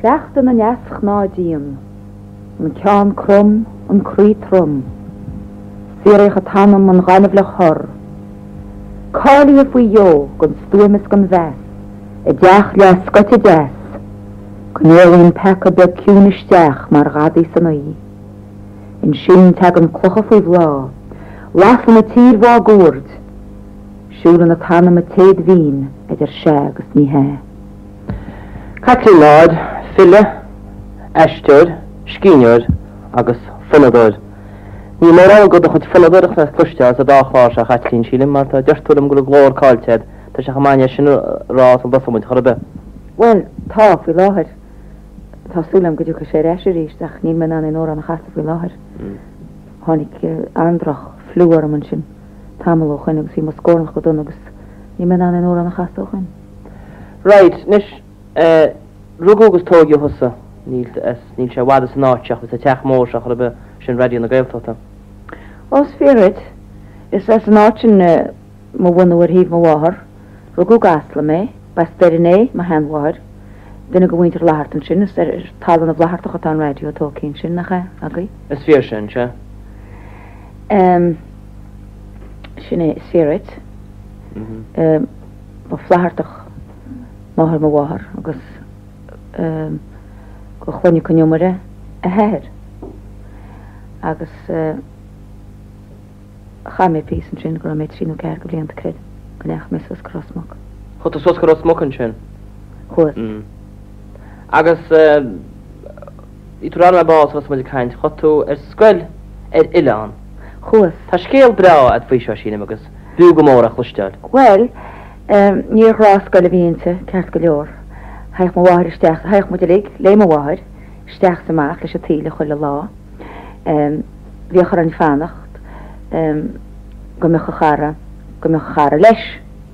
Cleachtadh na ndeasghnáth dian, an ceann crom, an croí trom. Saothraíodh an t-anam, an ghaineamhlach thor. Cáilithe faoi dhó, gan stuaim is gan mheas, i dteach leathscoite deas, go n-éalaíonn peaca beag ciúin isteach mar ghadaí san oíche. Ansin tagann clocha faoi bhláth, lasann an tír mháguaird. Siúlann an t-anam an téad mhín a deir sea agus ní hea. Caitlín Maude, file, aisteoir, scríbhneoir agus fonnadóir. Níl mórán de do chuid fonnadóireachta le cloisteáil sa dá chlár seo, a Chaitlín, sílim, mar tá, deir tú liom go bhfuil an glór caillte agat. Tá sé chomh maith é sin a rá sula dtosóidh muid chor ar bith. Bhuel, tá, faoi láthair. Tá súil agam go dtiocfaidh sé ar ais arís, ach níl mé in ann aon amhrán a chasadh faoi láthair. Tháinig an-droch-fhliú orm ansin tamall ó shoin agus bhí mo scornach go dona agus níl mé in ann aon amhrán a chasadh ó shoin. Right, anois, eh, rugadh agus tóigeadh thusa, níl, níl sé i bhfad as an áit seo, sa teach mór seo chor ar bith, sin Raidió na Gaeltachta. Ó, is fíor dhuit. Is as an áit sin mo bhunú ar thaobh mo mháthar. Rugadh i gCasla mé, b'as Doire an Fhéich mo sheanmháthair, duine de mhuintir Fhlatharta ansin, is ar talamh na bhFlaitheartach atá an raidió tógtha ansin, nach ea, agaibh? Is fíor sin, sea. Em, sin é, is fíor dhuit. Em, ba Fhlaitheartach máthair mo mháthar agus em, de Chloinne Con Iomaire a hathair. Agus eh, Chaith mé píosa ansin go raibh mé trí nó ceathair de bhlianta, creidim, go ndeachaigh mé suas go Ros Muc. Chuaigh tú suas go Ros Muc ansin? Chuas. Agus bhí tú ag rá liom ar ball sula muid ag caint, chuaigh tú ar scoil ar oileán. Chuas. Tá scéal breá agat faoi seo, sílim, agus b'fhiú go mór é a chloisteáil. Bhuel, níor ghnáthscoil a bhí inti, ceart go leor. Thagadh mo mháthair isteach, thagadh muid uilig, le mo mháthair, isteach is amach leis an taoille chuile lá. Bhíodh orainn fanacht go mbeadh an chara, go mbeadh an chara leis,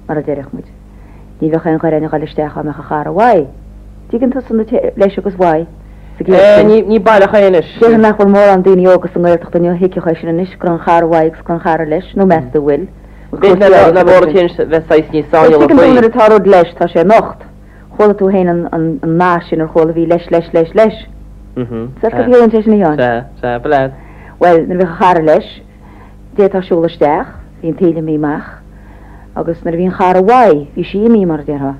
mar a déarfadh muid. Ní bheadh aon ghoir againn a dhul isteach dá mbeadh an chara uaidh. Dtuigeann tusa na leis agus uaidh sa gciall sin. Ní baileach é anois. Déarfainn nach bhfuil mórán daoine óga sa nGaeltacht inniu a thuigfeadh é sin anois, go raibh an chara uaidh agus go raibh an chara leis, nó meas tú an bhfuil? B'fhéidir nach mór bheith saghas níos saineolaí faoi. Tuigeann tú nuair atá rud leis, tá sé nocht. Chuala tú féin an nath sin ar chuala bhí leis, leis, leis, leis. Sea, cad a chiallaíonn sé sin a Sheáin? Sea, sea, ba leat. Bhuel, nuair a bhíodh an chara leis, d'fhéadfá siúl isteach, bhí an taoille imithe amach, agus nuair a bhí an chara uaidh, bhí sí imithe, mar a déarfá,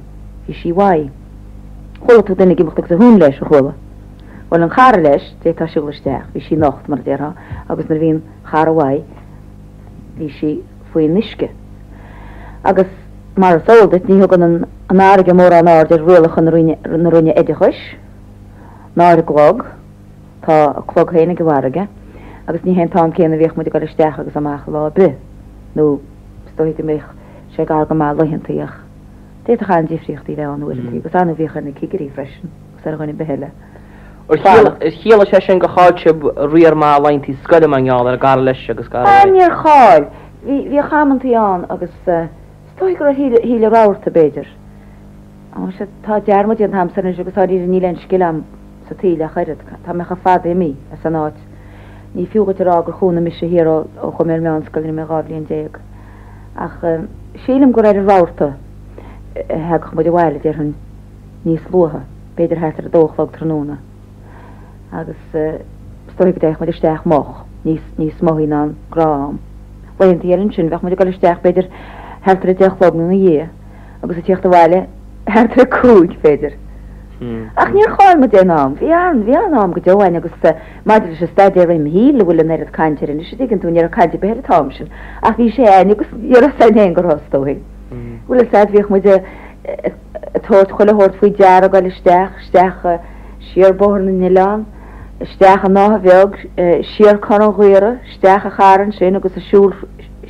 bhí sí uaidh. Chuala tú duine ag imeacht agus a thóin leis, ar chuala? Bhuel, an cara leis, d'fhéadfá siúl isteach, bhí sí nocht, mar a déarfá, agus nuair a bhí an chara uaidh, bhí sí faoin uisce. Agus mar is eol duit, ní thugann an fharraige mórán aird ar rialacha na Roinne Oideachais, ná ar an gclog. Tá a clog féin ag an bhfarraige, agus ní hé an t-am céanna a bhíodh muid ag dul isteach agus amach lá ar bith, nó is dóigh go mbeadh sé gar go maith laethantaí, ach d'fhéadfadh an-difríochtaí a bheith ann uaireantaí, agus ar ndóigh bhíodh ar na cigirí freisin, agus ar dhuine ar bith eile. Ar chiallaigh sé sin gur chaill sibh riar maith laethantaí scoile mar gheall ar an gcara leis agus cara uaidh? Níor chaill. Bhíodh amantaí ann agus is dóigh go raibh Shíle Rabharta, b'fhéidir. Sea, tá dearmad déanta a'msa anois agus dáiríre níl aon scil a'm sa taoille ach oiread. Tá mé chomh fada imithe as an áit. Ní fiú dhuit a rá gur chónaigh mise thiar ó chuaigh mé ar meánscoil nuair a bhí mé 12 bhliain. Ach sílim gur ar an rabharta a thagadh muid abhaile, déarfainn, níos luaithe, b'fhéidir thart ar a dó a chlog tráthnóna. Agus is dóigh go dtéadh muid isteach moch, níos, níos moiche ná an gnáth-am. Laethantaí eile ansin, bheadh muid ag dul isteach b'fhéidir thart ar a deich a chlog nó ina dhiaidh agus ag tíocht abhaile thart ar a cúig, b'fhéidir. Ach níor chaill muid aon am. Bhí an, bhí an-am go deo againn agus maidir leis an staidéar imshaoil a bhfuil an oiread cainte air anois, an dtuigeann tú, ní raibh caint ar bith air an t-am sin. Ach bhí sé againn agus ní raibh 's againn féin go raibh, is dóigh. Bhfuil fhios a'd, bhíodh muid ag tabhairt chuile shórt faoi deara ag dul isteach, isteach siar Bóthar na nOileán, isteach an Áth Bheag, siar Corr an Ghaora, isteach an Charr ansin agus ag siúl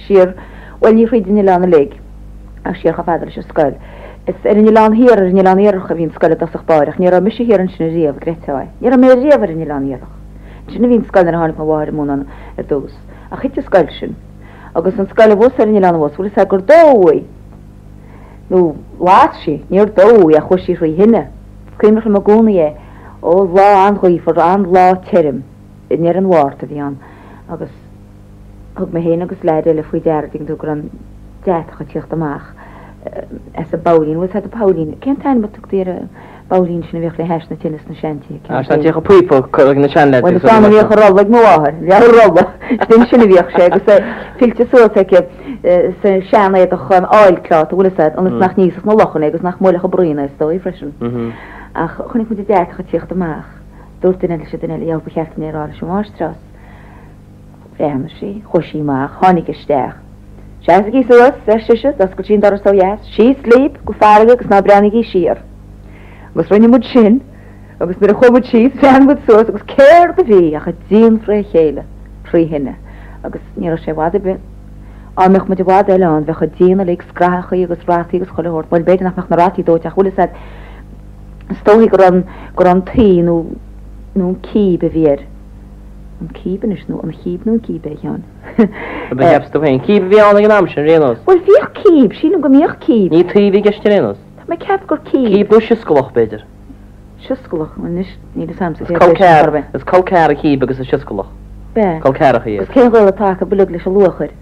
siar, bhuel ní thríd an oileán uilig ach siar chomh fada leis an scoil. Is ar an Oileán Thiar, ar an Oileán Iartharach a bhí an scoil i dtosach báire ach ní raibh mise thiar ansin ariamh, an gcreidfeá é. Ní raibh mé riamh ar an Oileán Iartharach. Ansin a bhí an scoil nuair a tháinig mo mháthair ag múineadh ar dtús. Ach thit an scoil sin. Agus an scoil abhus ar an oileán abhus, bhfuil fhios a'd gur dódh í. Nó las sí, níor dódh í ach chuaigh sí thrí thine. Is cuimhneach liom i gcónaí é. Ó, lá an-ghaofar, an-lá tirim, i ndeireadh an Mhárta a bhí ann agus thug mé féin agus leaid eile faoi deara, dtuigeann tú, go raibh an deatach ag tíocht amach as an bpoillín. Bhfuil fhios a'd an poillín? Cén t-ainm a tugtaí ar an. Babhlaín sin a bhíodh le hais na tine sna seantithe, Ah, ceann sin an píopa ag na seanleaids Bhuel, is ann a bhíodh an rolla ag mo mháthair, leabhar rolla, sin sin a bhíodh sé agus é fillte suas aici sa sean-éadach oilcloth, an bhfuil fhios a'd, ionas nach n-íosfadh na lochanna é agus nach mbuailfeadh an braon é, is dóigh, freisin. Ach chonaic muid an deatach ag tíocht amach, dúirt duine leis an duine eile, dheabhail ba cheart dúinn é a rá leis an mháistreás. Bhreathnaigh sí, chuaigh sí amach, tháinig isteach. Seasaigí suas, ar sise, d'oscail sí an doras ó dheas, síos libh go farraige agus ná breathnaígí siar. Agus rinne muid sin, agus nuair a chuaigh muid síos, bhreathnaigh muid suas agus céard a bhí ach an díon fré chéile, trí thine. Agus ní raibh sé i bhfad ar bith, á mbeadh muid i bhfad eile ann, bheadh an díon uilig scrathachaí agus rataí agus chuile shórt, bhuel b'fhéidir nach mbeadh na rataí dóite ach bhfuil fhios a'd, is dóichí go raibh an, go raibh an tuí nó, nó an cíb a bhí air. An cíb anois nó an chíb nó an cíb é a Sheáin? Ba cheap's tú féin. Cíb a bhí ann ag an am sin, ar aon nós. Bhuel, bhíodh cíb, sílim go mbíodh cíb. Ní tuí a bhí i gceist ar aon nós. Tá mé ag ceapadh gur cíb. Cíb nó sioscalach, b'fhéidir. Sioscalach, bhuel anois, níl fhios a'msa céard é sin chor ar bith. Is col ceathar an chíb agus an sioscalach. B'ea. Col ceathracha iad. Agus cén gaol atá acu uilig leis an luachair?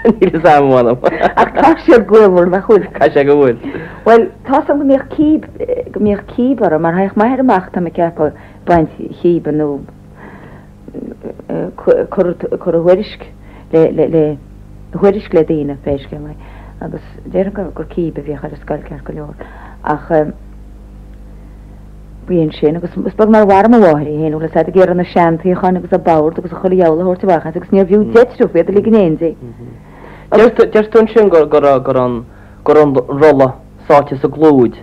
Níl fhios a'm, a mh'anam. Ach tá siad gaolmhar, nach bhfuil? Caithfidh sé go bhfuil. Bhuel, tá 'fhios a'm go mbíodh cíb, go mbíodh cíb orthu, mar théadh m'athair amach, tá mé ag ceapadh, baint chíbe nó cur a thuairisc le thuairisc le daoine pé scéal é agus déarfainn gur cíb a bhíodh ar an scoil ceart go leor ach bhí ansin agus is beag nár mharaigh mo mháthair í féin bhfuil fhios a'd ag iarraidh na seantuíocháin agus an bord agus chuile dheabhal a thabhairt amach as agus níorbh fhiú 10 triuf iad uilig in éindí. Deir tú ansin go raibh an go raibh an rolla sáite sa gclúid.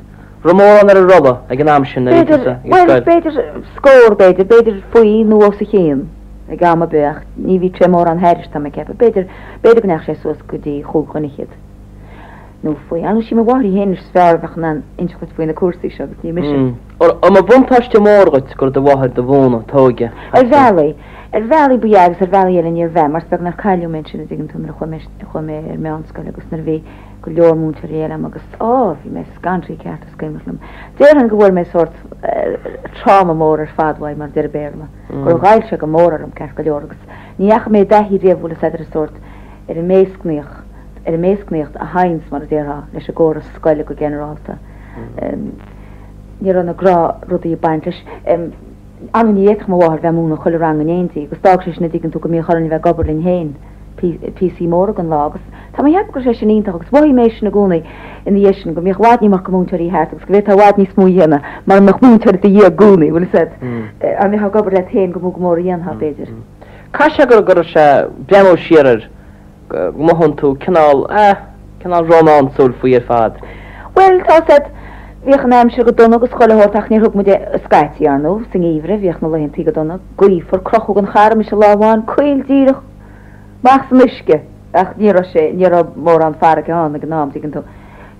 Raibh mórán ar an rolla ag an am sin nuair a bhí tusa ag scoil? B'fhéidir, scór b'fhéidir, b'fhéidir faoi nó os a chionn ag am ar bith ach ní bhíodh sé mórán thairis tá mé ag ceapadh. B'fhéidir, b'fhéidir go ndeachaigh sé suas go dtí chúig dhuine fhichead nó faoi. Ar ndóigh sí mo mháthair í féin is fearr a bheadh in ann inseacht duit faoi na cúrsaí seo agus ní mise. An mba bhuntáiste mór dhuit gur do mháthair do mhúineadh t'óige? Ar bhealaí. Ar bhealaí ba ea agus ar bhealaí eile níorbh ea mar is beag nár cailleadh mé ansin an dtuigeann tú nuair a chuaigh mé, chuaigh mé ar meánscoil agus nuair a bhí go leor múinteoirí eile a'm agus, á, bhí mé scanraithe ceart is cuimhneach liom. Déarfainn go bhfuair mé sórt tráma mór ar fad uaidh mar a deir an Béarla, gur ghoill sé go mór orm ceart go leor agus ní dheachaigh mé i dtaithí riamh bhfuil fhios a'd ar an sórt, ar an mbéascnaíocht, ar an mbéascnaíocht a théanns mar a déarfá leis an gcóras scoile go ginearálta. Ní raibh na gnáthrudaí ag baint leis. Ar ndóigh ní fhéadfadh mo mháthair bheith ag múineadh chuile rang in éindí agus d'fhág sé sin a dtuigeann tú go mbíodh orainn a bheith ag obair linn féin píosaí móra den lá agus tá mé ag ceapadh go raibh sé sin iontach agus mhothaigh mé sin i gcónaí ina dhiaidh sin go mbíodh i bhfad níos mó múinteoirí thart agus go bhféadfá i bhfad níos mó a dhéanamh mara mbeadh múinteoir i do dhiaidh i gcónaí, bhfuil fhios a'd. Dá mbeifeá ag obair leat féin gur mó go mór a dhéanfá b'fhéidir. Caithfidh sé go raibh sé breathnú siar air go mothaíonn tú cineál, eh, cineál rómánsúil faoi ar fad. Bhuel, tá fhios a'd, bhíodh an aimsir go dona agus chuile shórt ach níor thug muid é scaití, ar ndóigh, sa ngeimhreadh, bhíodh na laethantaí go dona, gaofar, crochadh den charr mise lá amháin, caol díreach amach san uisce, ach ní raibh sé, ní raibh mórán farraige ann ag an am, tuigeann tú.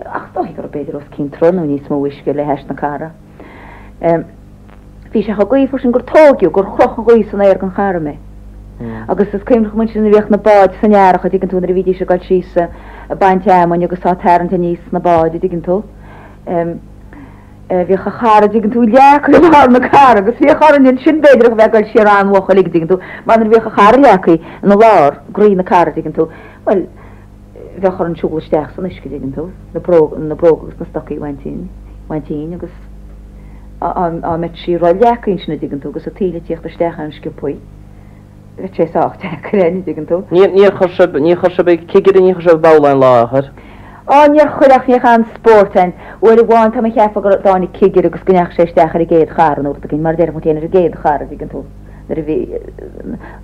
Ach is dóichí go raibh b'fhéidir os cionn troigh nó níos mó uisce le hais na cara. Bhí sé chomh gaofar sin gur tóigeadh, gur chroch an ghaoth san aer den charr mé. Agus is cuimhneach liom ansin nuair a bhíodh na báid san earrach, a' dtuigeann tú, nuair a bhídís ag dul síos a' baint fheamainn agus á tarraingt aníos sna báid, a' dtuigeann tú. Bhíodh an charr, a' dtuigeann tú, leagtha i lár na cara agus bhíodh orainn ansin b'fhéidir a bheith ag dul siar an-mhoch uilig, a' dtuigeann tú, mar nuair a bhíodh an charr leagtha ina lár, i gcroí na cara, a' dtuigeann tú, bhuel, bheadh orainn siúl isteach san uisce, a dtuigeann tú, na bróga, na bróga agus na stocaí a bhaint dínn, bhaint dínn agus á mbeadh sí róleagtha ansin, a dtuigeann tú, agus an taoille ag tíocht isteach ann sciobthaí, bheadh sé sách deacair, a dtuigeann tú. Níor, níor chuir sibh, níor chuir sibh ag cigire, níor chuir sibh babhla aon lá, ar chuir? Á, níor chuir ach bhíodh an-spórt ann. Uair amháin tá mé ag ceapadh go dtáinig cigire agus go ndeachaigh sé isteach ar an gcéad charr nó rud éigin, mar a déarfadh muid féin ar an gcéad charr, a dtuigeann tú, nuair a bhí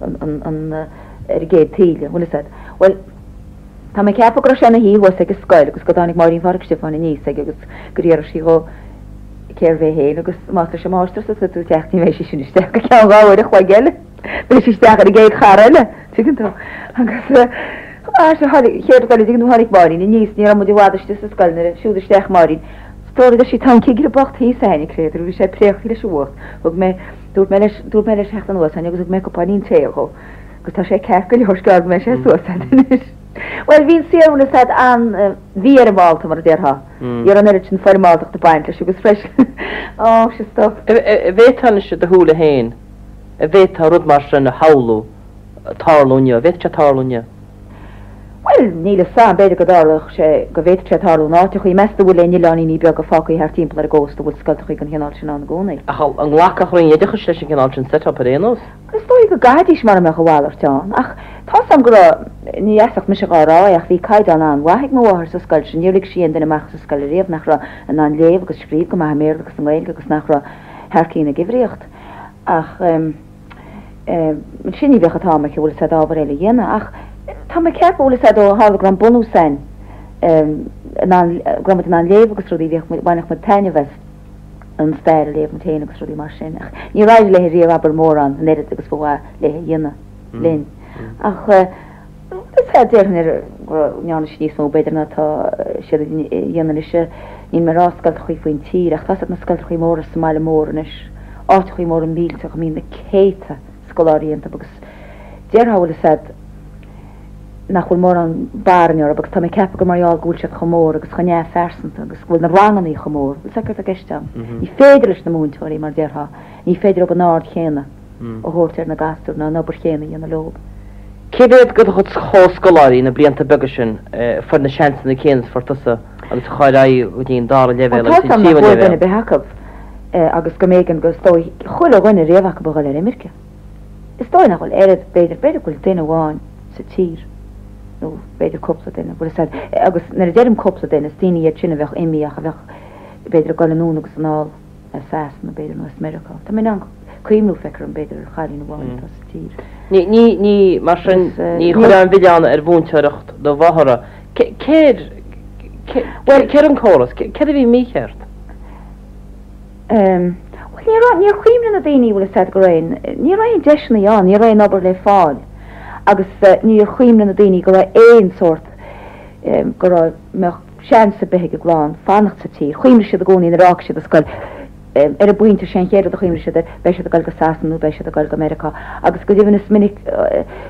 an, an, an, ar an gcéad taoille, bhfuil fhios a'd. Bhuel, tá mé ag ceapadh go raibh sé ina shuí thuas ag an scoil agus go dtáinig Máirín Phádraig Stiofáin aníos aige agus gur fhiafraigh sí dhó cérbh é féin agus más leis an máistreás atá tú ag teacht ní bheidh sí sin isteach go ceann dhá uair a chloig eile. Beidh sí isteach ar an gcéad charr eile, tuigeann tú. Agus ah, sea, tháinig, chéad rud eile, tuigeann tú, tháinig Máirín aníos, ní raibh muid i bhfad istigh sa scoil nuair a siúd isteach Máirín. Stór, a deir sí, tá an cigire bocht thíos a'inn, a créatúr, bhí sé préachtaí leis an bhfuacht. Thug mé, dúirt mé leis, dúirt mé leis theacht anuas a'inn agus thug mé cupáinín tae dhó. Agus tá sé ceart go leor is gearr go mbeidh sé suas a'd anois. Bhuel, bhí an saol bhfuil fhios a'd an-mhífhoirmeálta mar a déarfá. Ní raibh an oiread sin foirmeáltacht ag baint leis agus freisin, á, sea stop. An bhféadfá anois i do shúile féin, an bhféadfá rud mar sin a shamhlú tarlú inniu, an bhféadfadh sé tarlú inniu? Bhuel, níl 'fhios a'm, b'fhéidir go dtarlódh sé, go bhféadfadh sé tarlú in áiteachaí, meas tú bhfuil aon oileáiníní beaga fágthaí thart timpeall ar an gcósta a bhfuil scoltachaí den chineál sin ann i gcónaí? Ach an nglacfadh Roinn Oideachais leis an gcineál sin set-up ar aon nós? Is dóigh go gcaithfidís mara mbeadh a mhalairt ann, ach tá's a'm go raibh, ní fheasacht mise dhá rá é, ach bhí caighdeán an-mhaith ag mo mháthair sa scoil sin, níor lig sí aon duine amach as an scoil ariamh nach raibh in ann léamh agus scríobh go maith i mBéarla agus i nGaeilge agus nach raibh thar cinn ag uimhríocht. Ach eh. Ansin ní bheadh an t-am aici, bhfuil 'fhios a'd, ábhar eile a dhéanamh. Ach tá mé ag ceapadh, bhfuil 'fhios a'd, ó tharla go raibh an bunús a'inn, in ann, go raibh muid in ann léamh agus rudaí, bhíodh muid, bhainfeadh muid taitneamh as an stair a léamh muid féin agus rudaí mar sin. Ach níor éirigh léi riamh, abair, mórán, an oiread agus ba mhaith léi a dhéanamh linn. Ach is ea, déarfainn go ndearna sí níos mó b'fhéidir ná tá siad a dhéanamh anois. Níl mé ag rá scoltachaí faoin tír ach tá's a'd na scoltachaí móra sa mbaile mór anois, áiteachaí móra millteacha a mbíonn na céadta scoláirí iontu agus déarfá bhfuil 'fhios a'd nach bhfuil mórán barainn orthu agus tá mé ag ceapadh gur mar gheall go bhfuil siad chomh mór agus chomh neamhphearsanta agus go bhfuil na rangannaí chomh mór, bhfuil 'fhios a'd céard atá i gceist a'm. Ní féidir leis na múinteoirí mar déarfá, ní féidir leob an aird chéanna. a thabhairt ar na gasúir ná an obair chéanna a dhéanamh leob. Cé mhéad de do chuid chomhscoláirí na blianta beaga sin a fuair na seansanna céanna is a fuair tusa agus a chuaigh ar aghaidh go dtí an dara leibhéal agus an tríú leibhéal? Tá 's a'm nach bhfuair duine ar bith acu agus go mb'éigean go, is dóigh, chuile dhuine riamh acu a dhul ar imirce. Is dóigh nach bhfuil oiread, b'fhéidir, b'fhéidir go bhfuil duine amháin sa tír nó b'fhéidir cúpla duine, bhfuil 'fhios a'd, agus nuair a deirim cúpla duine, is daoine iad sin a bheadh imithe ach a bheadh b'fhéidir ag dul anonn agus anall. as Sasana, b'fhéidir, nó as Meiriceá. Tá mé in ann cuimhniú, feictear dom, b'fhéidir, ar chailín amháin atá sa tír. Ní, ní, ní, mar sin, ní chuirfeá an milleán ar mhúinteoireacht do mháthara. Cér, cé, cér an córas? Céard a bhí mícheart? Bhuel, ní raibh, níor chuimhnigh na daoine, bhfuil 'fhios a'd, go raibh aon, ní raibh aon deiseanna ann, ní raibh aon obair le fáil agus níor chuimhnigh na daoine go raibh aon sórt, go raibh, mbeadh, seans ar bith ag a gclann fanacht sa tír. Chuimhnigh siad i gcónaí nuair a fhág siad an scoil, ar an bpointe sin, an chéad rud a chuimhnigh siad air, beidh siad ag dul go Sasana nó beidh siad ag dul go Meiriceá. Agus go deimhin is minic,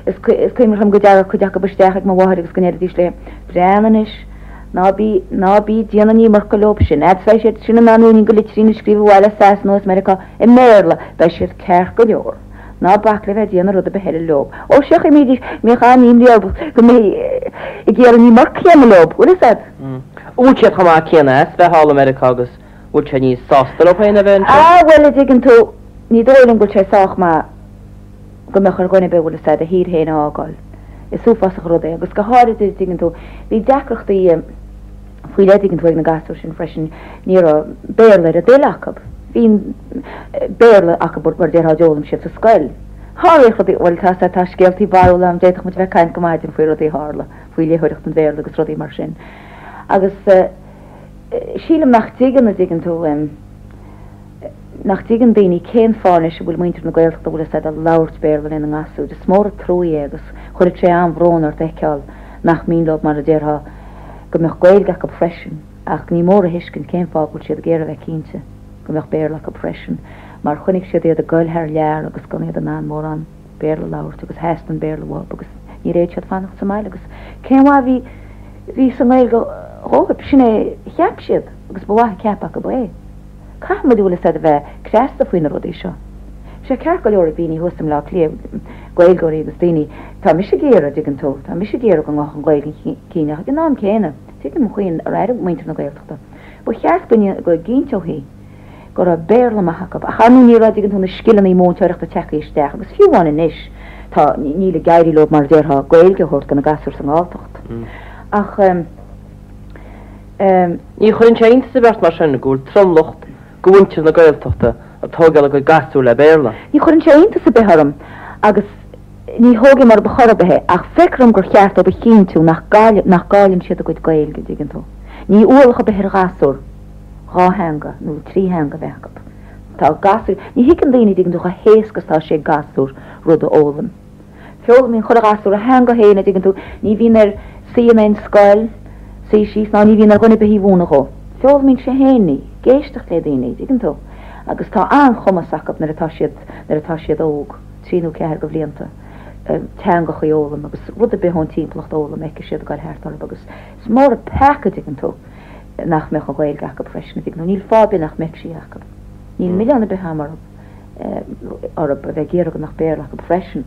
is cuimhneach liom go dtagadh cuid acu isteach ag mo mháthair agus go ndeiridís léi, Breathnaigh anois, ná bí, ná bí ag déanamh an iomarca leob sin, fhad is bheidh siad sin in ann uainnín de litrín a scríobh abhaile as Sasana nó as Meiriceá i mBéarla, beidh siad ceart go leor. Ná bac le bheith ag déanamh rud ar bith eile leob. Ó, sea, chuimhnídís, bhíodh an-imní orthu go mbeifí ag iarraidh an iomarca a dhéanamh leob, bhfuil 'fhios a'd. An bhfuil siad chomh maith céanna as bheith thall i Meiriceá agus bhfuil sé níos sásta leo féin a bheith anseo? Ah, bhuel, a dtuigeann tú, ní dóigh liom go bhfuil sé sách maith go mbeadh ar dhuine ar bith, bhfuil 'fhios a'd, a thír féin a fhágáil. Is uafásach an rud é, agus go háirid, a dtuigeann tú, bhí deacrachtaí, faoi leith, dtuigeann tú, ag na gasúir sin freisin, ní raibh Béarla ar a dtoil acu. Bhí Béarla acu mar déarfá a d'fhoghlaim siad sa scoil. Tharlaíodh rudaí, bhuel tá, tá scéaltaí barrúla ann, d'fhéadfadh muid a bheith ag caint go maidin faoi rudaí a tharla, faoi léitheoireacht an Bhéarla agus rudaí mar sin. Agus sílim nach dtuigeann, a dtuigeann tú, nach dtuigeann daoine cén fáth anois a bhfuil muintir na Gaeltachta, bhfuil 'fhios a'd, ag labhairt Béarla lena ngasúir. Is mór an truaí é agus chuirfeadh sé an-bhrón ort a fheiceáil nach mian leo, mar a déarfá, go mbeadh Gaeilge acu freisin ach ní mór a thuiscint cén fáth go bhfuil siad ag iarraidh a bheith cinnte go mbeadh Béarla acu freisin mar chonaic siad iad ag goil thar lear agus gan iad in ann mórán Béarla a labhairt agus theastaigh an Béarla uathu agus níor fhéad siad fanacht sa mbaile agus cén mhaith a bhí bhí sa nGaeilge dhóibh, sin é a cheap siad agus ba mhaith an ceapadh acu é. Caithfidh muid, bhfuil 'fhios a'd, a bheith cneasta faoi na rudaí seo. Sé ceart go leor ag daoine thuas i mBleá Cliath, Gaeilgeoirí agus daoine, tá mise ag iarraidh, dtuigeann tú, tá mise ag iarraidh go ngabhfadh an Ghaeilge chun cinn ach ag an am céanna, tuigim an chaoi ar airigh muintir na Gaeltachta. Ba cheart go go gcinnteofaí go raibh Béarla maith acu ach ar ndóigh ní raibh, dtuigeann tú, na scileanna múinteoireachta tagtha isteach agus fiú amháin anois tá, níl ag éirí leo mar a déarfá Gaeilge a thabhairt do na gasúir sa nGalltacht. Ach. Ní chuireann sé iontas ar bith ort mar sin go bhfuil tromlach de mhuintir na Gaeltachta ag tógáil a gcuid gasúr le Béarla. Ní chuireann sé iontas ar bith orm agus ní thógfainn orthu chor ar bith é ach feictear dom gur cheart dóibh a chinntiú nach nach gcailleann siad a gcuid Gaeilge, an dtuigeann tú. Ní ualach ar bith ar ghasúr dhá theanga nó trí theanga a bheith acu. Tá gasúir, ní thuigeann daoine, an dtuigeann tú, chomh héasca is atá sé ag gasúr rud a fhoghlaim. Foghlaimíonn chuile ghasúr a theanga féin, a dtuigeann tú, ní bhíonn air suí in aon scoil, suí síos, ná ní bhíonn ar dhuine ar bith í a mhúineadh dhó. Foghlaimíonn sé féin í, ag éisteacht le daoine, a dtuigeann tú. Agus tá an-chumas acu nuair atá siad, nuair atá siad óg, trí nó ceathair de bhlianta, teangacha a fhoghlaim agus rud ar bith ón timpeallacht a fhoghlaim, a fheicfidh siad ag dul thart orthu agus is mór an peaca, a dtuigeann tú, nach mbeadh an Ghaeilge acu freisin, a dtuigeann tú. Níl fáth ar bith nach mbeadh sí acu. Níl milleán ar bith a'm orthu. orthu a bheith ag iarraidh go mbeadh Béarla acu freisin.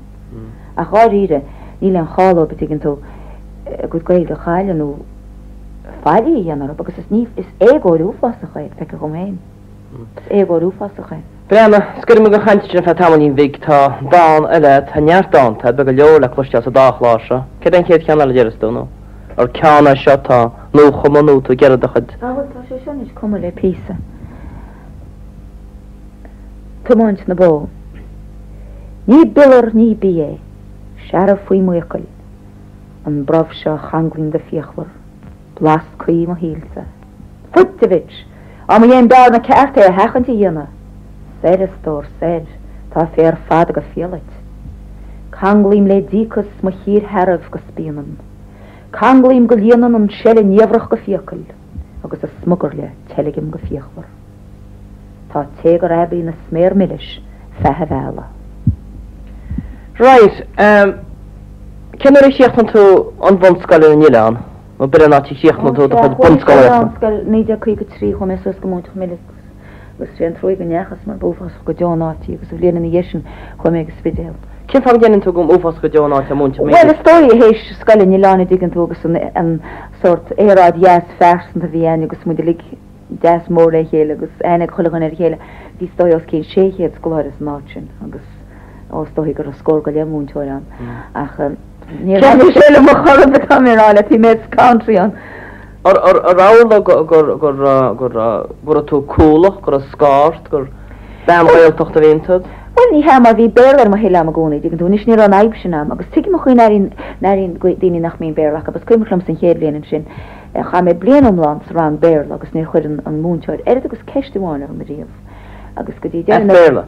Ach dháiríre, níl aon chall dóibh, a dtuigeann tú. A gcuid Gaeilge a chailleadh nó faillí a dhéanamh orthu agus is ní, is éagóir uafásach é, feictear dhom féin. Is éagóir uafásach é. Breathnaigh, scoirfidh muid den chaint sin ar feadh tamaillín bhig. Tá dán eile agat, tá neart dánta agat, beidh go leor le cloisteáil sa dá chlár seo. Céard é an chéad cheann eile a déarfas tú, nó ar ceann é seo atá nuachumtha nó tú ag iarraidh do chuid. Á bhuel, tá sé seo anois cumtha le píosa. Tiomáint na bó. Ní biolar ní bia é, searbh faoi m'fhiacail, an brobh seo a changlaím go fíochmhar. Blas cuí mo shaoilse. Fuit, a bhitch! Á mo dhéin b'fhearr na ceart é a sheachaint a dhéanamh. Soir, a stór, soir, tá féar fada go fiailait. Canglaím le díocas mo chíor shearbh go spíonann. Canglaím go líonann an seile niamhrach go fiacail agus a smugairle teilgim go fíochmhar. Tá téagar aibí na sméar milis feadh a bhealaigh. Right, ehm, cén uair a chríochnaigh tú an bhunscoil ar an oileán? Nó b'in an áit a chríochnaigh tú do chuid bunscolaíochta? Chuaigh mé ar an oileán, 1953, chuaigh mé suas go Móinteach Milis agus sé an truaigh go ndeachas mar b'uafásach go deo an áit í agus an bhliain ina dhiaidh sin chuaigh mé go Spidéal. Cén fáth go ndeireann tú go mb'uafásach go deo an áit é Móinteach Milis? Bhuel, is dóigh, théis scoil an oileáin a dtuigeann tú agus an sórt aeráid dheas phearsanta a bhí ann agus muid uilig deas mór le chéile agus aithne ag chuile dhuine ar a chéile. Bhí is dóigh os cionn 600 scoláire san áit sin agus ó is dóigh go raibh scór go leith múinteoir ann ach níor thaitnigh sé liom ar chor ar bith tá mé ag rá leat, bhí mé sa country ann. Ar tharla go raibh tú cúlach, go raibh scáth ort, gur bean Ghaeltachta a bhí iontu? Bhuel ní hea mar bhí Béarla ar mo thoil a'm i gcónaí, dtuigeann tú. Anois ní raibh an fhadhb sin a'm agus tuigim an chaoi a n-airíonn daoine nach mbíonn Béarla acu. Is cuimhneach liom san chéad bhliain ansin, Chaith mé bliain iomlán sa rang Béarla agus níor chuir an múinteoir oiread agus ceist amháin orm ariamh. Agus go dtí deireadh na. As Béarla?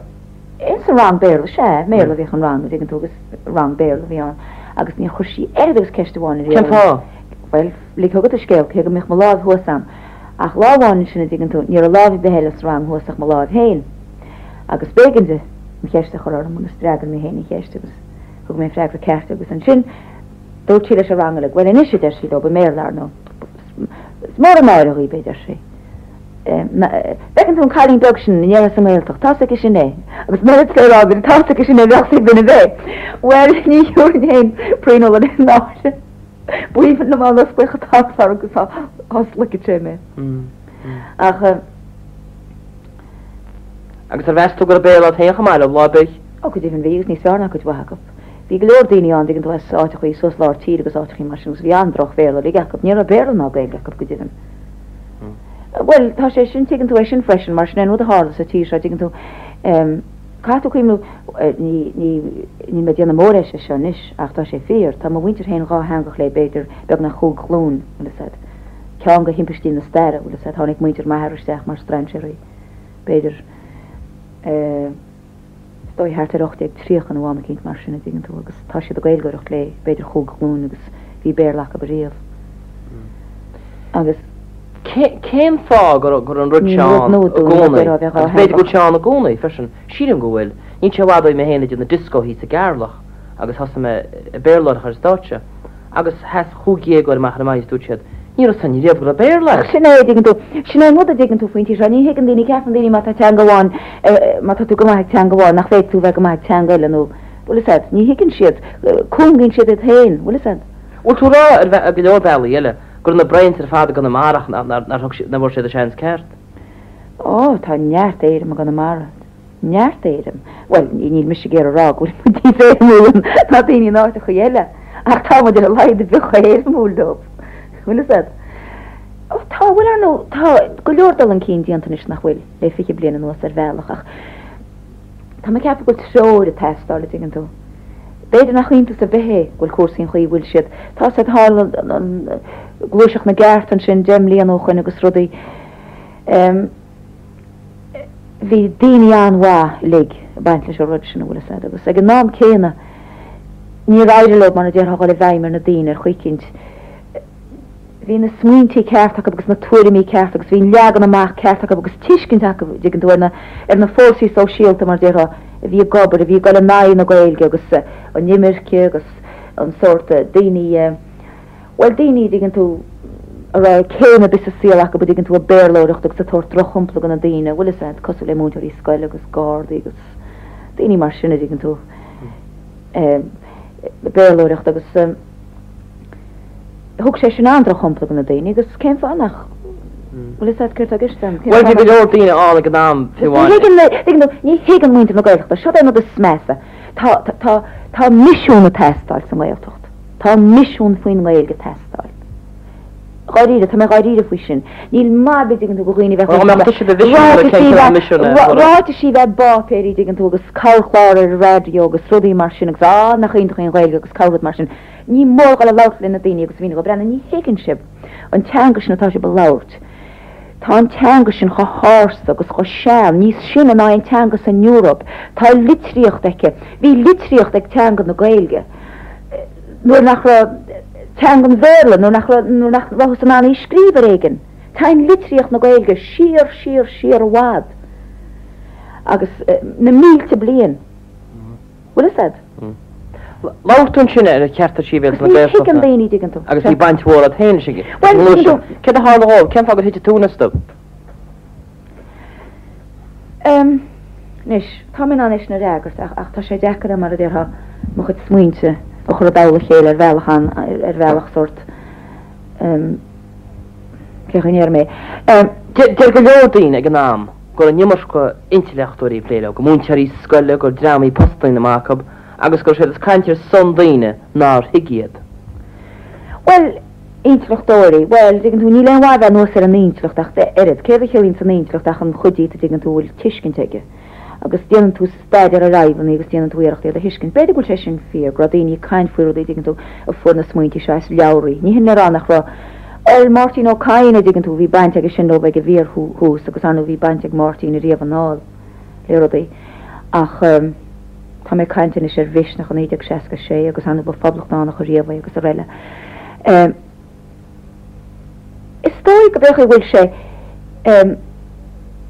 Ins an rang Béarla, sea. I mBéarla a bhíodh an rang, a dtuigeann tú, agus rang Béarla a bhí ann. Agus níor chuir sí oiread agus ceist amháin ariamh Cén orm. fáth? Bhuel, lig chugat an scéal, cé go mbíodh mo láimh thuas a'm. Ach lá amháin ansin, a dtuigeann tú, ní raibh lámh ar bith eile sa rang thuas ach mo láimh féin. Agus b'éigean di an cheist a chur orm agus d'fhreagair mé féin an cheist agus thug mé an freagra ceart agus ansin, Dúirt sí leis an rang uilig, Bhuel anois, a deir sí leo, i mBéarla, ar ndóigh, is mór an náire dhaoibh é, a deir sí. Bhfeiceann tú an cailín beag sin, a ndéarfá sa nGaeltacht, tá's aici sin é. Agus an oiread le rá, bhí tá's aici sin é, bheadh ag duine ar bith. Bhuel, ní thiúrfainn féin puinn ola le náire. B'aoibhinn liom dá n-osclódh an t-áthas orm agus dá sloigfeadh sé mé. Ach. Agus ar mheas tú go raibh Béarla agat féin chomh maith leo, lá ar bith? Ó, go deimhin bhí, agus níos fearr ná cuid mhaith acu. Bhí go leor daoine ann, dtuigeann tú, as áiteachaí suas lár tíre agus áiteachaí mar sin agus bhí an-droch-Bhéarla uilig acu. Ní raibh Béarla ná Gaeilge acu, go deimhin. Bhuel, tá sé sin, tuigeann tú é sin freisin, mar sin é an rud a tharla sa tír seo, dtuigeann tú. Caithfidh tú cuimhniú, ní, ní, níl mé ag déanamh mórdheise seo anois, ach tá sé fíor, tá mo mhuintir féin dhátheangach le b'fhéidir beagnach chúig ghlúin, bhfuil fhios a'd. Ceann de thimpistí na staire, bhfuil fhios a'd, tháinig muintir m'athar isteach mar strainséirí, b'fhéidir, eh, is dóigh thart ar 1830 nó am eicínt mar sin, a dtuigeann tú, agus tá siad ag Gaeilgeoireacht le b'fhéidir chúig ghlúin agus bhí Béarla acu ariamh. Agus. Cén fáth go raibh an rud Ní seo rud ann nua i dúinn, mar gcónaí? déarfá, a bheith Agus b'fhéidir go dhátheangach. bhfuil sé ann i gcónaí freisin. Sílim go bhfuil. Níl sé i bhfad ó bhí mé féin ag déanamh dioscó thíos i gCeatharlach agus thosaigh mé ag Béarlóireacht ar an stáitse. Agus sheas chúig dhéagóir amach ar an is dúirt siad, Ní raibh fhios againn riamh go raibh Béarla Ach sin é, a dtuigeann tú, sin é an rud a dtuigeann tú faoin tír seo, ní thuigeann daoine, ceapann daoine má tá teanga amháin, má tá tú go maith ag teanga amháin nach bhféadfaidh tú bheith go maith ag teanga eile nó, bhfuil fhios a'd, ní thuigeann siad, cúngaíonn siad iad féin, bhfuil fhios a'd. Bhfuil tú ag rá, ar go leor bealaí eile, go raibh na brains ar fad i gConamara ach nár thug siad, nach bhfuair siad a seans ceart? Ó, tá neart éirim i gConamara. Neart éirim. Bhuel, níl mise ag iarraidh a rá go bhfuil muid níos éirimiúla ná daoine in áiteachaí eile, ach tá muid ar a laghad a bheith chomh héirimiúil leo. Bhfuil fhios a'd? Ó, tá, bhuel, ar ndóigh, tá go leor dul chun cinn déanta anois nach bhfuil, le 20 bliain anuas ar bhealach, ach tá mé ag ceapadh go bhfuil treoir ag teastáil, a dtuigeann tú. B'fhéidir nach iontas ar bith é go bhfuil cúrsaí an chaoi a bhfuil siad. Tá fhios a'd, tharla an Gluaiseacht na gCeart ansin 10 mbliana ó shoin agus rudaí. Bhí daoine an-mhaith uilig ag baint leis an rud sin, an bhfuil fhios a'd, agus ag an am céanna níor éirigh leo, mar a déarfá, dhul i bhfeidhm ar na daoine ar chaoi eicínt. Bhí na smaointí ceart acu agus na tuairimí ceart agus bhí an leagan amach ceart acu agus tuiscint acu, an dtuigeann tú, ar na, ar na fórsaí sóisialta, mar a déarfá, a bhí ag obair, a bhí ag dul in aghaidh na Gaeilge agus an imirce agus an sórt daoine, Bhuel, daoine, a dtuigeann tú, a raibh céim ar bith sa saol acu, a dtuigeann tú, ag Béarlóireacht agus ag tabhairt drochshampla do na daoine, bhfuil fhios a'd, cosúil le múinteoirí scoile agus gardaí agus daoine mar sin, a dtuigeann tú, ag Béarlóireacht agus. Thug sé sin an-drochshampla do na daoine agus cén fáth nach bhfuil fhios agat céard atá i gceist agam? Bhuel, bhí go leor daoine ann ag an am, fiú amháin. Ní thuigeann na, tuigeann tú, ní thuigeann muintir na Gaeltachta, seo é an rud is measa, tá, tá, tá misiún ag teastáil sa nGaeltacht. Tá misiún faoin nGaeilge ag teastáil. Dháiríre, tá mé dháiríre faoi sin. Níl maith ar bith, dtuigeann tú, do dhaoine a bheith Dá mbeadh tusa i do mhisiúnóir, cén cineál misiúin é a thabharfadh? Ráitisí a bheith i bpáipéirí, dtuigeann tú, agus corrchlár ar an raidió agus rudaí mar sin agus á, nach iontach í an Ghaeilge agus corrrud mar sin. Ní mór dhul ag labhairt le na daoine agus a mhíniú dhóibh, breathnaigh, ní thuigeann sibh an teanga sin atá sibh a labhairt. Tá an teanga sin chomh hársa agus chomh sean, níos sine ná aon teanga san Eoraip. Tá litríocht aici. Bhí litríocht ag teanga na Gaeilge nuair nach raibh teanga an Bhéarla, nuair nach raibh, nuair nach rabhthas in ann í a scríobh ar éigean. Téann litríocht na Gaeilge siar, siar, siar i bhfad agus na mílte bliain. Bhfuil fhios a'd? Labhair tú ansin ar chearta sibhialta na Agus ní thuigeann daoine, dtuigeann tú. Agus bhí baint mhór agat féin leis an ngluaiseacht. Céard a tharla dhóibh? Cén fáth gur thit an tóin astu? Anois, tá mé in ann é sin a fhreagairt ach ach tá sé deacair mar a déarfá mo chuid smaointe a chur i dtoll a chéile ar bhealach an, ar bhealach sórt cén chaoi a ndéarfaidh mé é. Deir go leor daoine ag an am go raibh an iomarca intleachtóirí ag plé leo, go múinteoirí scoile, gur dream a bhí postanna maithe acu agus go raibh siad ag caint ar son daoine nár thuig iad. Bhuel, intleachtóirí, bhuel, dtuigeann tú, níl aon mhaith a bheith anuas ar an intleacht ach oiread. Céard a chiallaíonns an intleacht ach an chuid díot a dtuigeann tú a bhfuil tuiscint aige. Agus déanann tú staidéar ar fhadhbanna agus déanann tú iarracht iad a thuiscint. B'fhéidir go bhfuil sé sin fíor, go raibh daoine ag caint faoi rudaí, dtuigeann tú, a fuair na smaointe seo as leabhraí. Ní hin le rá nach raibh, bhuel, Máirtín Ó Cadhain, a dtuigeann tú, bhí baint aige sin leo ag an bhfíorthús agus ar ndóigh bhí baint ag Máirtín ariamh anall le rudaí. Ach tá mé ag caint anois ar Mhisneach i 1966 agus ar ndóigh ba phoblachtánach ariamh é agus araile. Is dóigh go b'fhéidir go bhfuil sé,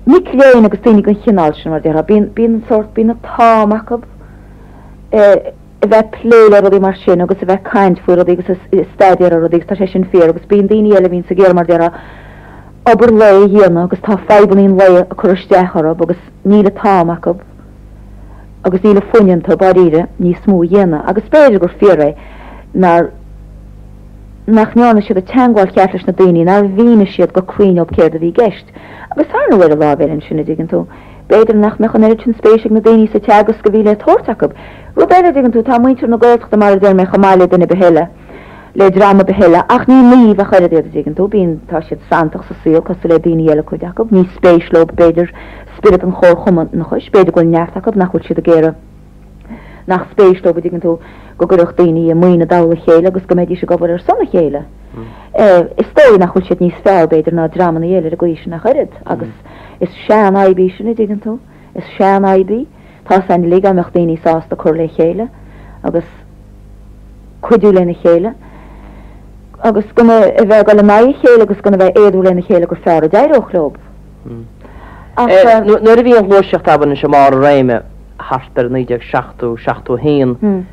mic léinn agus daoine den chineál sin, mar a déarfá, bíonn, bíonn an sórt, bíonn an t-am acu a bheith ag plé le rudaí mar sin agus a bheith ag caint faoi rudaí agus ag staidéar ar rudaí agus tá sé sin fíor agus bíonn daoine eile a bhíonns ag iarraidh, mar a déarfá, obair lae a dhéanamh agus tá fadhbanna an lae ag cur isteach orthu agus níl an t-am acu agus níl an fuinneamh iontu, dáiríre, níos mó a dhéanamh agus b'fhéidir gur fíor é nár. nach ndearna siad an teangmháil cheart leis na daoine, nár mhínigh siad go cruinn dóibh céard a bhí i gceist. Agus ar ndóigh ar an láimh eile ansin, a dtuigeann tú, b'fhéidir nach mbeadh an oiread sin spéise ag na daoine sa teagasc a bhí le tabhairt acu. Rud eile, a dtuigeann tú, tá muintir na Gaeltachta, mar a deir mé, chomh maith le duine ar bith eile, le dream ar bith eile, ach ní naoimh ach oiread iad, a dtuigeann tú, bíonn, tá siad santach sa saol, cosúil le daoine eile, cuid acu. Ní spéis leo, b'fhéidir, spiorad an chomharchumannachais, b'fhéidir go bhfuil neart acu nach bhfuil siad ag iarraidh, nach spéis leo, a dtuigeann tú, go gcuirfeadh daoine a maoin i dtoll a chéile agus go mbeidís ag obair ar son a chéile. Is dóigh nach bhfuil siad níos fearr, b'fhéidir, ná dreamanna eile ar an gcaoi sin ach oiread, agus is seanfhadhb í sin, a dtuigeann tú. Is seanfhadhb í. Tá 's a'inn uilig dá mbeadh daoine sásta cur le chéile agus cuidiú lena chéile agus gan a bheith ag dul in aghaidh a chéile agus gan a bheith éadmhar lena chéile gur fearr a d'éireodh leo. Ach. Nuair a bhí an ghluaiseacht abair anois i mbarr a réime thart ar 1970, 71,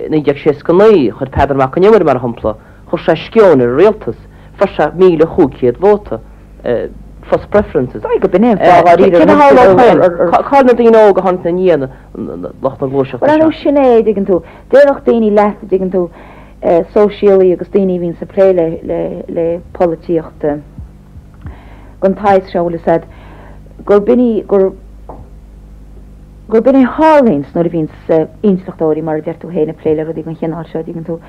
1969, chuir Peadar Mac an Iomaire, mar shampla, chuir sé sceoin ar an rialtas, fuair sé 1,500 vóta, first preferences. Dóigh go b'in é an fáth dháiríre. Céard a tharla ó shin? Cá bhfuil na daoine óga a tháinig ina ndiaidh lucht na gluaiseachta seo? Bhuel, ar ndóigh, sin é, a dtuigeann tú. Déarfadh daoine leat, a dtuigeann tú, sóisialaí agus daoine a bhíonns ag plé le polaitíocht, den tsaghas seo, bhfuil fhios a'd, gurb in í, gur, gurb in é a tharlaíonns nuair a bhíonns intleachtóirí, mar a deir tú féin, ag plé le rudaí den chineál seo, dtuigeann tú,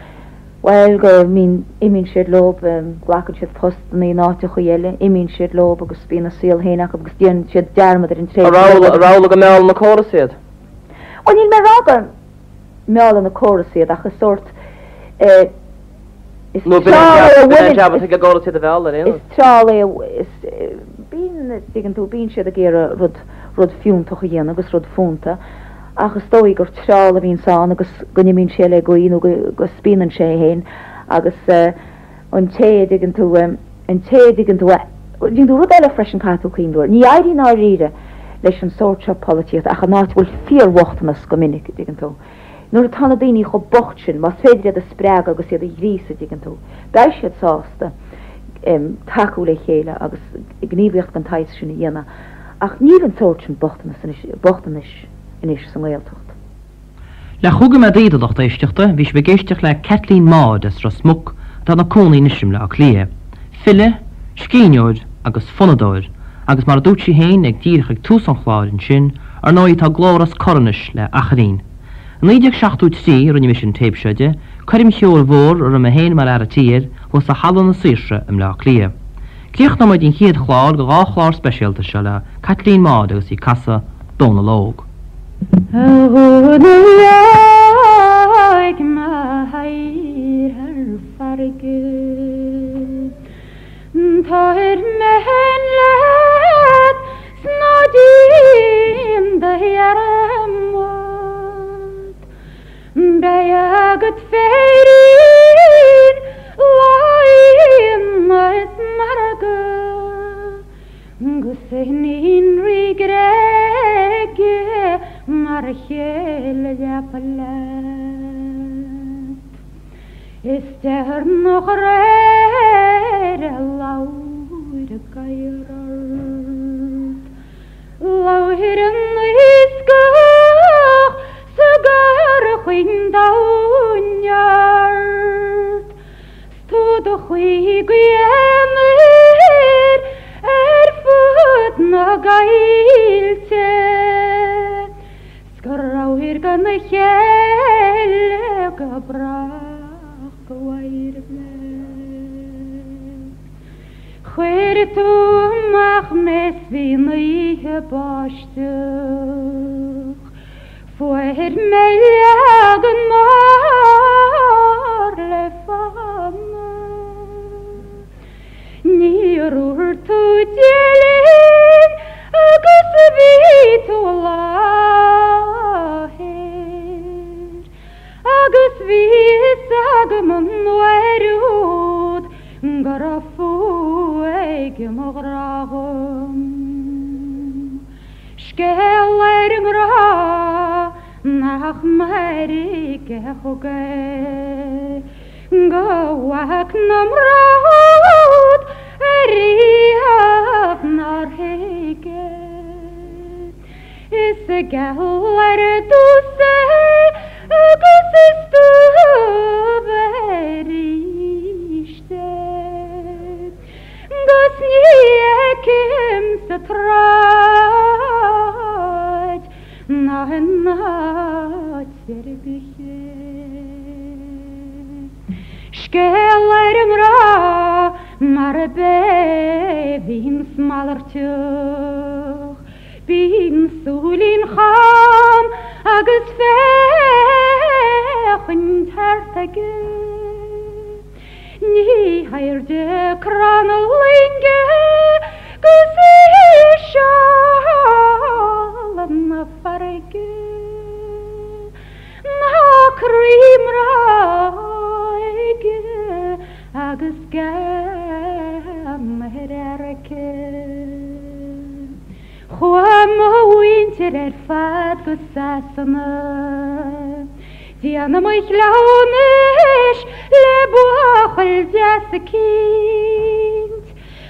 bhuel, go mbíonn, imíonn siad leob, glacann siad postanna in áiteachaí eile, imíonn siad leob agus bíonn a saol féin acu agus déanann siad dearmad ar an tréimhse. An amhlaidh go meallann an córas iad? Bhuel, níl mé ag rá go meallann an córas iad ach is sórt, eh, Is treall é a bhaineann. Is treall é a, is, bíonn, dtuigeann tú, bíonn siad ag iarraidh rud, rud fiúntach a dhéanamh agus rud fónta ach is dóigh gur treall a bhíonns ann agus go n-imíonn sé le gaoth nó go, go spíonann sé é féin agus an té a dtuigeann tú, an té a dtuigeann tú a, dtuigeann tú, rud eile freisin caithfidh tú cuimhniú air, ní éiríonn dáiríre leis an sórt seo polaitíochta ach in áit a bhfuil fíorbhochtanas go minic, dtuigeann tú. Nuair atá na daoine chomh bocht sin, más féidir iad a spreagadh agus iad a ghríosadh, dtuigeann tú, beidh siad sásta tacú le chéile agus gníomhaíocht den tsaghas sin a dhéanamh. Ach níl an sórt sin bochtanas anois, bochtanais anois sa nGaeltacht. Le chúig nóiméad daoibh a lucht éisteachta, bhí sibh ag éisteacht le Caitlín Maude as Ros Muc. atá ina cónaí anois i mBleá Cliath. File, scríbhneoir agus fonnadóir, agus mar a dúirt sí féin ag díreach ag tús an chláir ansin, ar ndóigh tá a glór as cor anois le achairín. I 1973 a rinne mise an téip seo di, coirm cheoil mhór a raibh mé féin mar fhear a' tí air thuas i Halla na Saoirse i mBleá Cliath. Críochnóidh muid an chéad chlár de dhá chlár speisialta seo le Caitlín Maude agus í ag casadh Dónal Óg. A Dhónaill Óig m'athair thar farraige Tabhair mheon leat 's ná déan do dhearmad Beidh agat féirín lá aonaigh is margaidh 'Gus iníon Rí Gréige mar chéile leapa leat. Is deireanach aréir a labhair gadhar ort. Labhair an iascach sa gcorrchuing domhain ort. 'S tú do shuí go h-aonar ar fud na gcoillte. 'S go rabhair gan a chéile go brách go mhairbh leat. Chuir tú amach mé 's bhí an oíche báisteach. Fuair mé leagan mór le fána. Níor dhúirt tú Dia linn agus bhí tú i láthair. Agus bhí fhios agam an uair úd go raibh fuath ag mo ghrá dhom. Scéal ar an ngrá nach mairfidh a thug é go bhfaca na mná úd ariamh nár thuig é. Is geal ar dtús é agus is dubh arís é. 'Gus ní fheicim sa tsráid ná in áit ar bith é. Scéal ar an ngrá mar ab é bhíonns malartach. Bíonn súilín cham agus féachaint thart aige. Ní hairde crann na loinge 'gus íseal an farraige ná croí mná óige agus gean ar fhear aici. Chuaigh mo mhuintir ar fad go Sasana. Déanaim mo chleamhnais le buachaill deas eicínt.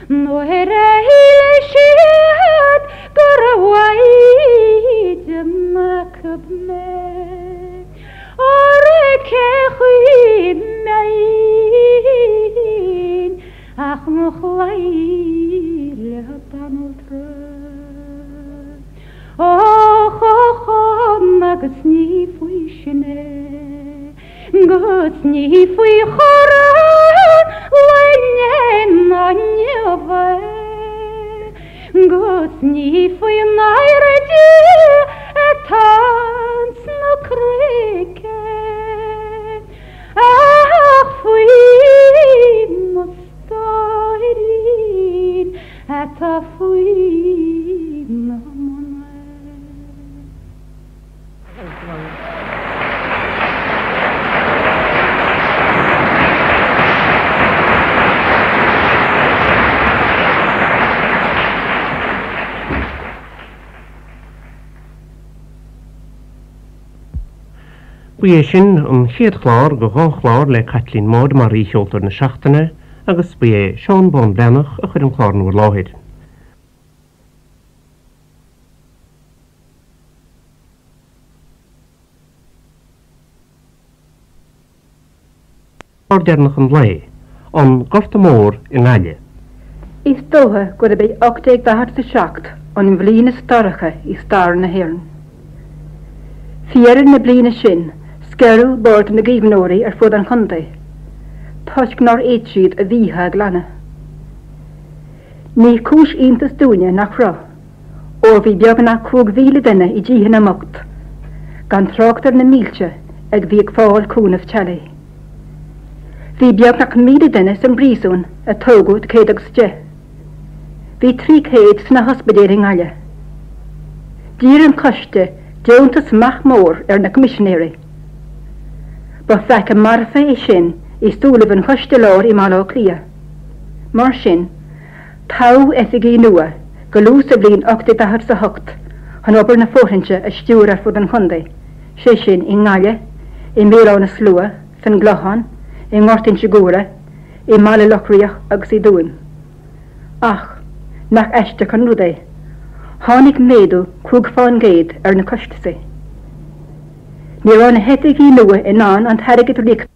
Nuair a shíl siad gur mhaighdean acub mé. Óra cé chaoi mbeinn ach mo chloí le banaltra. Ó chomh dona agus ní faoi sin é, 'gus ní faoi choróin lainne ná nimhe, 'gus ní faoin airde atá sna cnoic é, ach faoi mo stóirín atá faoi na mná. Ba é sin an chéad chlár de dhá chlár le Caitlín Maude mar aoicheoltóir na seachtaine agus ba é Seán Bán Breathnach a chuir an clár nua i láthair. Clár deireanach an lae. An Gorta Mór i nGaillimh. Is dócha gurb é 1847 an bhliain is dorcha i stair na hÉireann. Faoi dheireadh na bliana sin scoireadh Bord na gCaomhnóirí ar fud an chontae toisc nár fhéad siad a bhfíocha a ghlanadh. Ní cúis iontais dúinne nach raibh, óir bhí beagnach 5,000 duine i dtithe na mbocht, gan trácht ar na mílte a bhí ag fáil cúnamh teaghlaigh. Bhí beagnach 1,000 duine san bpríosún a tógadh do 110. Bhí 300 sna hospidéil i nGaillimh. D'iarr an coiste deontas maith mór ar na Coimisinéirí. Ba pheaca marfa é sin i súilibh an Choiste Láir i mBaile Átha Cliath. Mar sin, toghadh oifigigh nua go luath sa bhliain 1848 chun obair na fóirthinte a stiúradh ar fud an chontae, sé sin, i nGaillimh, i mBéal Átha na Slua, san gClochán, i nGort Inse Guaire, i mBaile Locha Riach agus i dTuaim. Ach, nach aisteach an rud é, tháinig méadú 5 fán gcéad ar na costasaí. Ní raibh na hoifigigh nua in ann an t-airgead riachtanach.